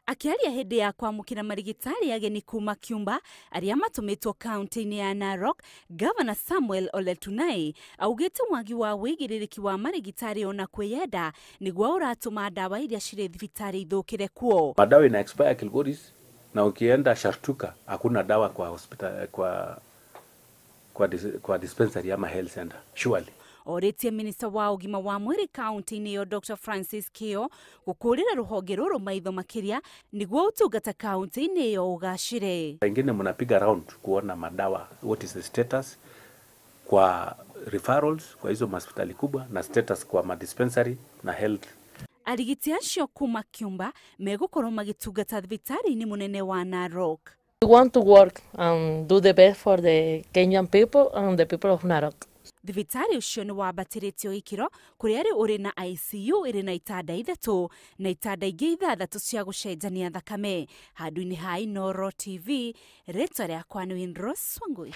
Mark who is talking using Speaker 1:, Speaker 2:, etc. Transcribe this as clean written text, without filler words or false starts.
Speaker 1: Akĩaria hĩndĩ ya kwamũkĩra marigitari ageni kuma Cuba arĩa matũmĩtwo kaunti-inĩ ya Narok, Gavana Samuel Ole Tunai augĩte wagi wa wĩigĩrĩrĩki wa marigitari ona kwĩyenda nĩguo ũratũma ndawa iria cirĩ thibitarĩ ithũkĩre kuo.
Speaker 2: Madawa ina expire Kilgoris, na ukienda Shartuka hakuna dawa kwa hospital, kwa dispensary ama health center surely.
Speaker 1: Orĩtie minista wa ũgima wa mwĩrĩ kaunti-inĩ ĩyo Dr Francis Kio gũkũrĩra rũhonge rũrũ maitho makĩria nĩguo ũtungata kaunti-inĩ ĩyo ũgacĩre.
Speaker 2: Wengine mnapiga round kuona madawa, what is the status kwa referrals kwa hizo hospitali kubwa na status kwa madispensary na health.
Speaker 1: Arigiti acio kuma Cuba megũkorwo magĩtungata thibitarĩ-inĩ mũnene wa Narok.
Speaker 3: We want to work and do the best for the Kenyan people and the people of Narok.
Speaker 1: Thibitarĩ ũcio nĩ wambatĩrĩtio ikĩro kũrĩa rĩu ũrĩ na ICU ĩrĩ na itanda 3 na itanda ingĩ 6 cia gũcenjania thakame. Handũ-inĩ ha Inooro TV, rĩtwa rĩakwa nĩ Winrose Wangui.